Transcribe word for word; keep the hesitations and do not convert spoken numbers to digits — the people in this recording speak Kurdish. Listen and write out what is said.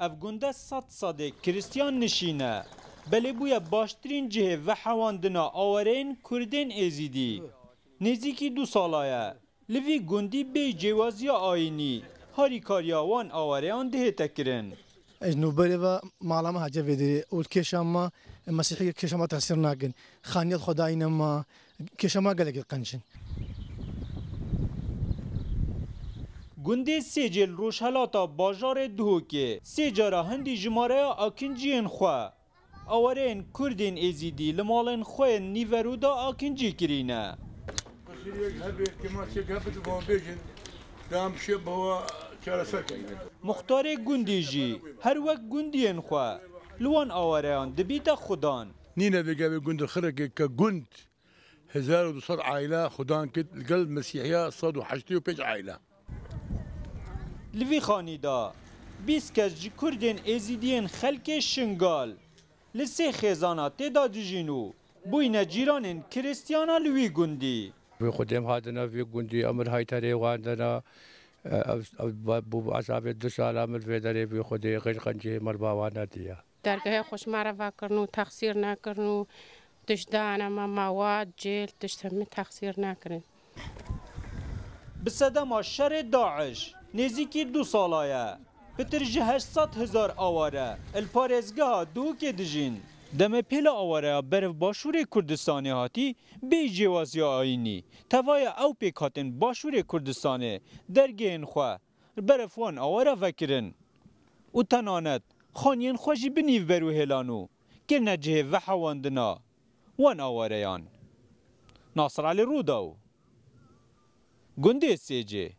Ev gund e sed sedê Kristiyan nişîn e, belê bûye baştirîn cihê vehewandina awareyên Kurdên Êzîdî. Nêzîkî du sala ye. Li vî gundî bêyî cêwaziya ayînî, harîkariya wan awareyan dihête kirin. Ez nûberê ve mala me hece vê derê û kêşa me, mesîhî kêşa me tesîr nakin. Xaniyet xwedayîne me, kêşa me gelekî qenc in. Gundê Sêcê li rojhelata bajarê Duhokê sê cara hindî jimareya akinciyên xwe awareyên Kurdên Êzîdî li malên xwe yên nîverû de akincî kirîne. Qisiriyek hebe, kêmasek hebe, di van bêjin, dam şe bava çareser kirîne. Muxtarê gundî jî her wek gundiyên xwe li wan awareyan dibîte xudan. Nîne vê gavê gund xirekê ke gund hezar û du sed aîle xudan kit, li gel Mesîhiya sed û heştê û pênc aîle. Li vî xanî de bîst kes ji Kurdên Êzîdiyên xelkê Şingal li sê xêzana tê de dijîn û bûyne cîranên Kiristiyana li wî gundî. Vê xwedê em hatine vê gundî, em li heyterê wan de ne, ev, ev, bû ezabê du sala min vê derê vê xwedê xêj qencihê me li ba wan nediye. Dergehê xwe ji me re vekirin û texsîr nekirin û tişt dane me, mewad, cêl, tişt hemî texsîr nekirin. Bi sedema şerê DAIŞ nêzîkî du sala ye. Pitir ji heşt sed hezar aware li parêzgeha Duhokê dijîn. Demê pêla awareya berev Başûrê Kurdistanê hatî bêyî cêwaziya ayînî. Tevaya ew pêkhatin Başûrê Kurdistanê dergehên xwe li berev wan aware vekirin û tenanet xaniyên xwe jî bi nîvber û hêlan û kirine cihê vehewandina wan awareyan. Nasir Elî Rûdaw, Gundê Sêcê.